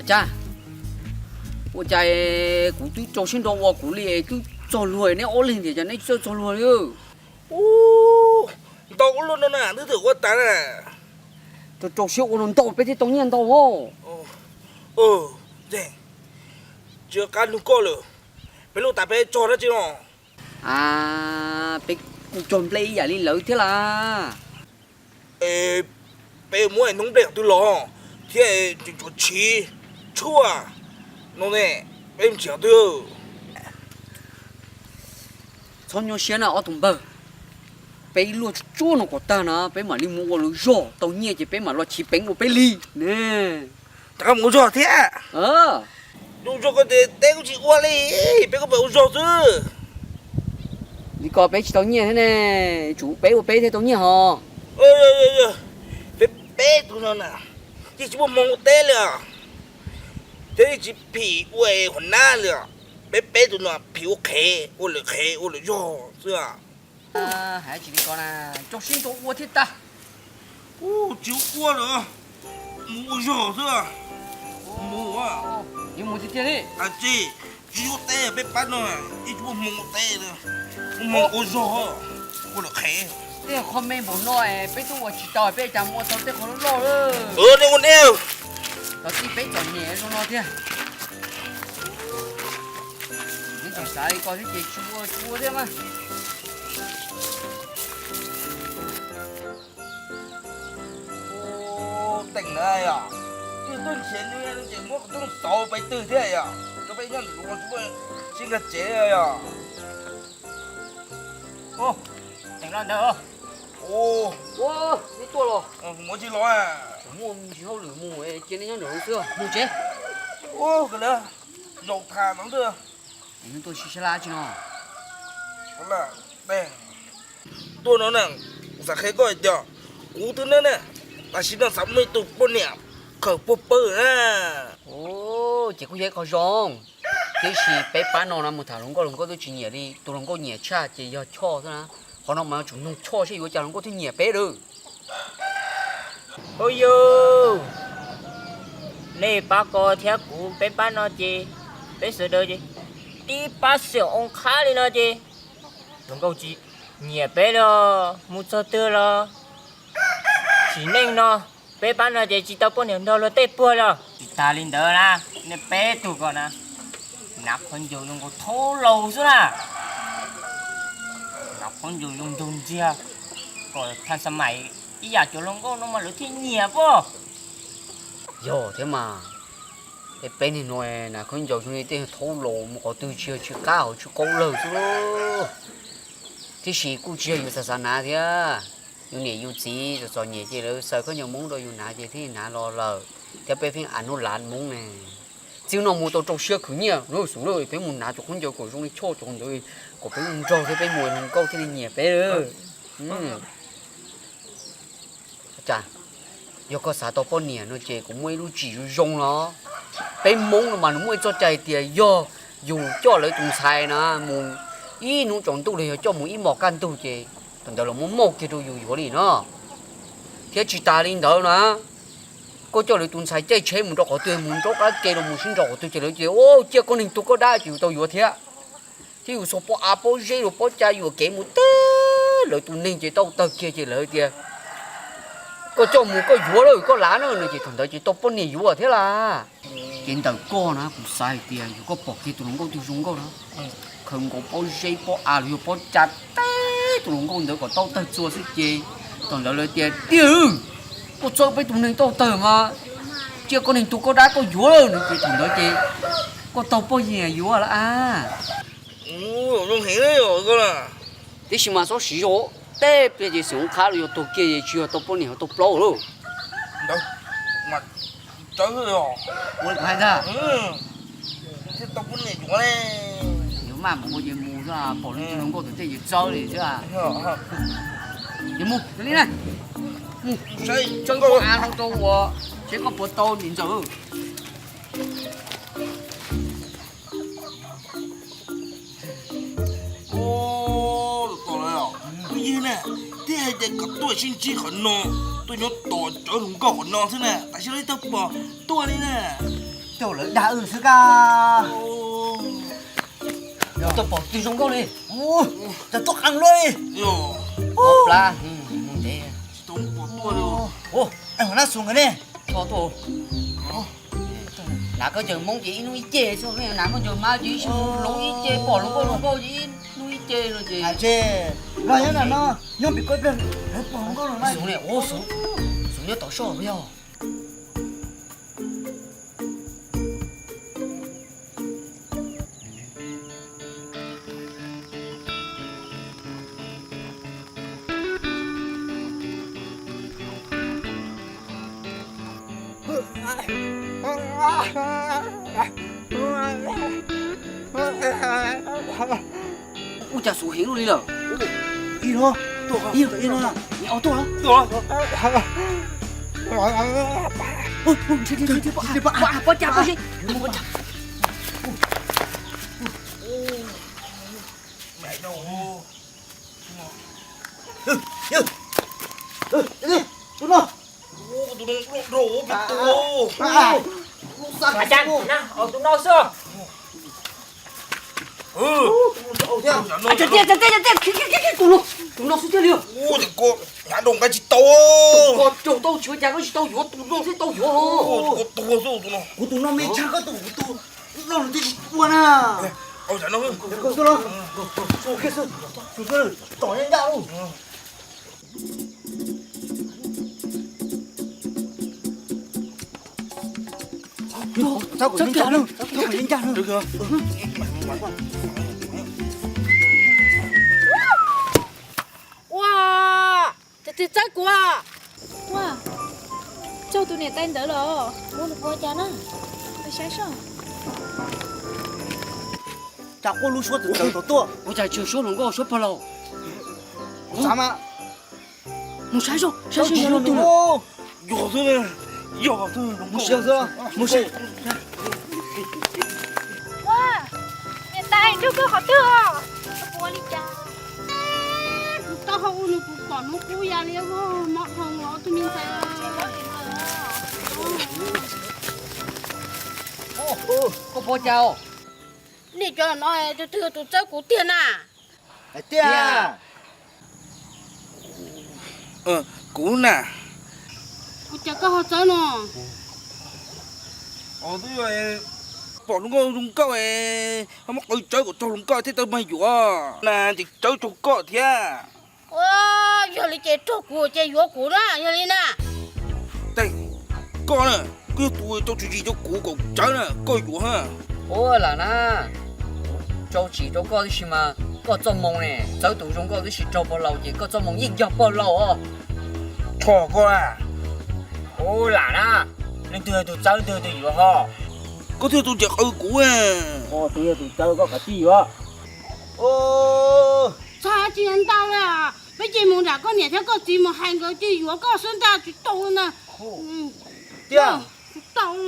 Cas, ua cas kuv twb rau siab nrau ua kuv li twb txog luag, neb ob leeg tias cas neb tsis txawj txog luag li? Ub, ntau ua luaj no na, twb twb ua tas na. Rau rau siab ua no ntau peb thiaj tau nyiaj ntau os. Tsis qab nug koj lawm, peb lub tas peb txog dab tsi no? A, peb kuj cog nplej ib yam li lawv thiab las. Es peb muab hnub nplej twg los thiab tseem tshuav tshiv tshuaj no ne, peb mus tsev twg? Txhob nyuaj siab na ob tug npawg, peb luaj tsuab no kom tag na peb mam li mus ua lawv zog, tau nyiaj ces peb mam los chiv peev ua peb li ne. Rov qab mus ua zog thiab? Ua zog ko ces teb kuj tsis ua li, peb kuj pab ua zog xwb. Li ko peb tsis tau nyiaj thiab ne, tsum peb ua peb thiaj tau nyiaj hos. Peb peb tug no na, yeej tsis muaj hmoo ua teb li os, thiab yeej tsis phim ua huam nab li os. Peb peb tug no phim ua qhev, ua lawm qhev ua lawm zog xwb. Hais tsis li ko na, rau siab nrau ua thiab tag. Ub, tsis ua lawm, mus ua zog xwb. Mus, yuav mus tiag tiag li. Tsis, tsis ua teb, peb pab no yeej tsis muaj hmoo ua teb, muaj hmoo ua zog, ua lawm qhev. Tej qhov me npaum no peb twb ua tsis tau, peb cas mus ua tau tej qhov loj loj lawm. Nej ua nej. Los txij peb txom nyem zoo no thiab. Neb tseem xav li ko thiab ces tsis ua tsis ua thiab mas. Teem na yog, twb tuaj nrhiav nws ces muab kuv tub xauv pais twg thiab yog, rau peb nyob ntawm kuv tsis muaj sib nkag tsev yog. Teem los ntawd. Neb tuaj los? Muaj tsis los, muaj tsis hauj lwm mus, cia neb nyob ntawm xwb mus tsev. Zaum tham no ntag. Neb tuaj sib sab laj tsi no? Tuaj no na, kuv xav qhia koj hais tias kuv twb neb na, tam sim no xav muaj ib tug poj niam khaws puag pawg na. Ces kuj yog ib qho zoo, tiam sis peb pab no no mus tham hluas nkauj, hluas nkauj twb tsis nyiam li, tus hluas nkauj nyiam tshaj ces yog Choj xwb na. Qhov no mas yuav tsum nug Choj seb yuav cas hluas nkauj thiaj nyiam peb lawm. Ub yus, nej pab ko thiab kuv peb pab no ces peb sawv daws ces tib pab xiam oo qhab li no ces hluas nkauj tsis nyiam peb los mus txog twg los sim neej no peb pab no ces tsis tau poj niam nrog luag tej puag los. Tsis tas li ntawd na, nej peb tug ko na, hnav qhov ncauj zoo nkaus thaub laus xwb na. Hnav qhov ncauj zoo nraug ntxiag, kom thaj xa mais ib yam cov hluas nkauj no mas lawv thiaj nyiam pob. Yog thiab mas, peb niag no hnav qhov ncauj zoo li tej thaub laus mus qhov twg tsis yog tsis qab hauv tsis qaub lawg xwb lauj. Tiam sis kuj tsis yog yus xav xav hnav thiab, yus niam yus txiv txom txom nyem ces lawv xaws qhov ncauj Hmoob rau yus hnav ces thiaj hnav los lawm, thiab peb pheej a nub lav Hmoob ne. Txij no mus tau rau siab khwv nyiaj na xus lauj, peb mus hnav cov qhov ncauj kom zoo li Choj cov ntawd kom peb mus nrog thiab peb mus hluas nkauj thiaj li nyiam peb. Cas, yog koj xav tau poj niam no ces kuv muaj ib lub txim zoo zoo los. Peb Hmoob no mas nws muaj ib txoj cai tias yog yus coj lawv tus ntxhais na mus ib hnub tsaus ntuj los yog coj mus ib hmos kaj ntug ces thaum ntawd los muab mauj kiag rau yus yuav li no. Thiab tsis tas li ntawd na, koj coj lawv tus ntxhais caij tsheb mus rau qhov twg, mus nraub qab ke los mus sib nraus qhov twg ces lawv tias, cia koj neeg tuag koj dab ces yus tau yuav thiab. Thiab yus xuas pob av pob zeb los pob ca yuam kev mus teb lawv tus neeg ces tau tawg kiag ces lawv tias, koj coj mus koj yuav lawm koj lav na no ces thaum ntawd ces tau poj niam yuav thiab las. Ces ntawm koj na kuv xav hais tias yog koj pom kiag tus hluas nkauj twg zoo nkauj na, khaws nkaus pob zeb pob av los yog pob ca teb tus hluas nkauj ntawd kom tau tawg txhua xwb ces thaum ntawd lawv tias, tiag, koj txawb peb tus neeg tau tawg mas cia koj neeg tuag koj dab koj yuav lawm no ces thaum ntawd ces koj tau poj niam yuav lawm a. Tiam sis mas txhob siv zog, tej pliag ces xyov qhab los yog tuag kiag es tsis yog tau poj niam tau plaub lawm. Ua li kuv hais ntag. Yuav maj mus ua ces mus xwb, pom lub tus hluas nkauj tom tej ces txawb li xwb. Ces mus li na, mus, tsawb pob av hlau rau ua, seb koj puas tau niam ntxawm. Tus yawg na, thiaj hais tias kom tuaj sib ntsib qhov no, tuaj nyob tos cov hluas nkauj qhov no xwb na, tam sim no tau pom tuaj li na. Coj lawv dag wb xwb kab. Tuaj pom twg zoo nkauj li. Ua, cas tuaj qees luaj li. Ua plab, mus ntev. Ua, es hov nab xus nkawd ne. Tho tuaj. Nav koj cawg Hmoob ces ib hnub ib ce xwb, nav koj cawg Hmab ces ib hnub ib ce, pom hluas nkauj hluas nkauj ces ib hnub ib ce no ces. Los nyob nram no, nyob pem koj pliag, lawv pom hluas nkauj los mas. Xus ne, ua xus, xus nyob tom soj yog. Ua cas xus heev luaj li lawm? Ib no, ib no, ib no, nim au tuaj. Pov cas, pov cas. Tus no. Tus no xwb. Tus no xwb thiaj li. Hnyav rau nqaij tsis tau. Koj raug tau tsis ua cas koj tsis tau yuav, tus no thiaj tau yuav. Kuv tus no me tshaj koj tus, kuv tus no nws twb tsis ua na. Tom ncaj ncaj lauj. Ua, tus twg txawb kuv? Ua, tsaug tus niam tais ntawd los. Ua, nws ua cas na? Saib soj. Cas quaj lub suab txawv txawv tod tuaj. Ua cas tsis suab hluas nkauj suab pog laus? Mus saib soj, saib soj yog leej twg. Yog xwb, yog xwb, mus saib. Ua, niam tais, nrog koj qhov twg os? Ua li cas? Kuv taub hau ua nws kuv pom hnub qub ya li mob dhau los tus me ntxhais. Koj pom cas os? Nej cov no tus twg tus txawb kuv tiag na? Tiag, kuv na. Ua cas koj ho txawb no? Pom hluas nkauj zoo nkauj, ho muab qw tsawb kom raug hluas nkauj thiaj tau mag yuav na, ces tsawb raug koj thiab. Yog li ces raug kuv ces yuav kuv na, yog li na. Koj na, koj yog tus rau tswv yim rau kuv kom tsawb na, koj yuav. Ua lam na, rau tsim rau koj tib si mas koj txoj moo ne, txawb tus zoo nkauj tib si raug pog laus ces koj txoj moo yeej yog pog laus os. Txhob koj a. Ua lam na, leej twg yog tus txawb, leej twg yog tus yuav ho? Koj twb yog tus nrhiav qw kuv. Koj twb yog tus txawb, koj kav tsij yuav. Txhob tsis ntau li, peb cia mus nram koj niam thiab koj txiv mus hais nkawd cia yuav koj xwb ntag, tsis tau na. Tiag,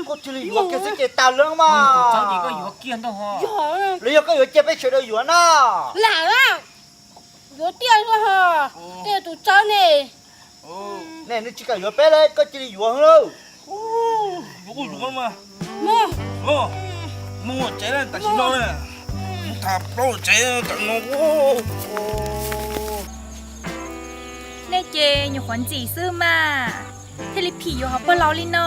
koj cia li yuav kiag xwb ces tas lawm mas. Los yog koj yuav cia peb sawv daws yuav na? Lam, yuav tiag ho, tej tus txawb ne. Ne, nws tsis kam yuav peb li, koj cia li yuav lawm. Mus tsev tam sim no, mus tham plaub tsev tam no. Nej ces nyuam qhuav ntxim xwb mas, thiaj li phim yuav hov pog laus li no.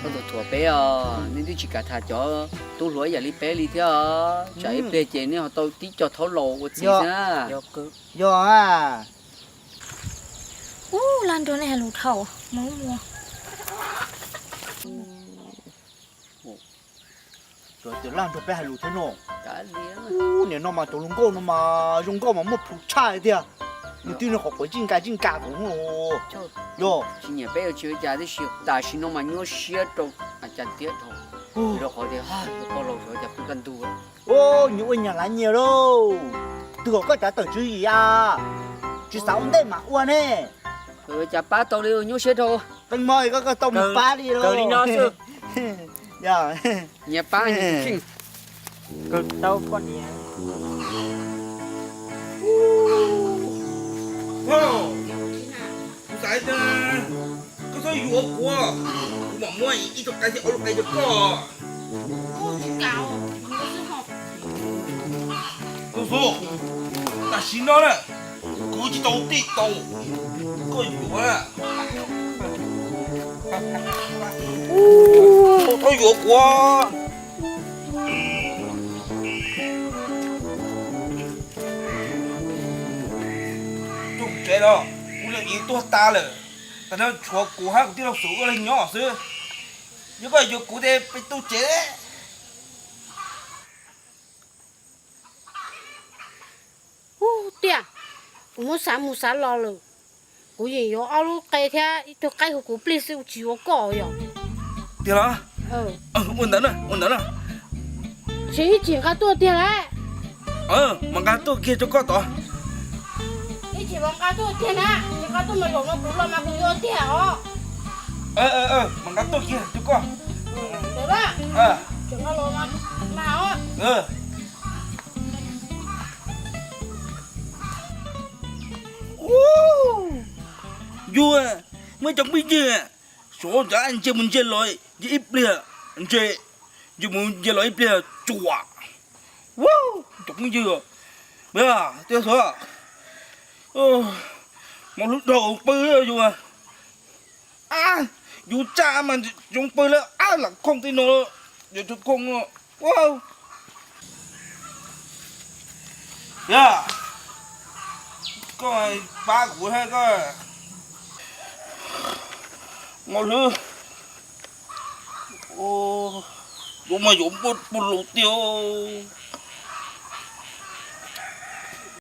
Koj tus thuam peb os, nej twb tsis kam tham cov tub hluas ib yam li peb li thiab os. Tsam ib pliag ces nej ho tau tib co thaub laus ua txiv xwb. Yog a. Ub, Laj Nruag nej hais lus dhau, mus mus. Laj Nruag peb hais lus thiab no. Ub, nim no mas cov hluas nkauj no mas zoo nkauj mas muaj plhus tshaj tiag. Nws twb nws qhov quav zij nka zij nka thaum ub los. Yog tsis nyiam peb ua tsis ua cas tib si, tam sim no mas nyuaj siab rau cas tiag dhau. Rau qhov tias pog laus xyov cas pheej kaj ntug. Nyias ua nyias lav nyias lauj. Twg kom koj cav tawm tswv yim a, tsis xav ua ntej mam ua ne. Cas pab tau li nyuaj siab dhau. Qee mo koj tau mus pab li lauj. Nyias pab nyias tau koj niam. Kuv xav tias koj Yuav kuv, kuv mam muab ib tug qe thiab ob lub qe rau koj. Tus xub, tam sim no na, kuv tsis tau tij tau, koj yuav, txhob yuav kuv. Tsev los kuv niam txiv tuag tas lawm, tam no tshuav kuv hab kuv tij laug Xub wb leeg nyob xwb. Yog koj yuav kuv tes peb tu tsev. Ub tiag, kuv muab xav mus xav los lawm. Kuv yeej yuav ob lub qe thiab ib tug qaib hu kuv plig xwb, kuv tsis yuav koj yom. Tiag los? Ua ntawd na, ua ntawd na. Tsis ib chim nqa tuaj tiag lawm. Mam nqa tuaj kiag rau koj tod. Ib chim mam nqa tuaj tiag na, tsis nqa tuaj mas zaum no kuv los mas kuv yuav tiag os. Mam nqa tuaj kiag rau koj. Tseem nqa los mas os. Yus, muaj cov phooj ywg, suav cov ntsia mus ntsia los ib pliag, ntsia, ntsia mus ntsia los ib pliag tsuam. Cov phooj ywg, tias xwb, mas hlub dhau pw yus. Yus tsa mas zoo pw lawm, lam khooj tej no, yuav tsum khooj. Yog, koj pab kuv hab koj, Mos Lwm. Yuav mas yuav npaj pug lus tiag.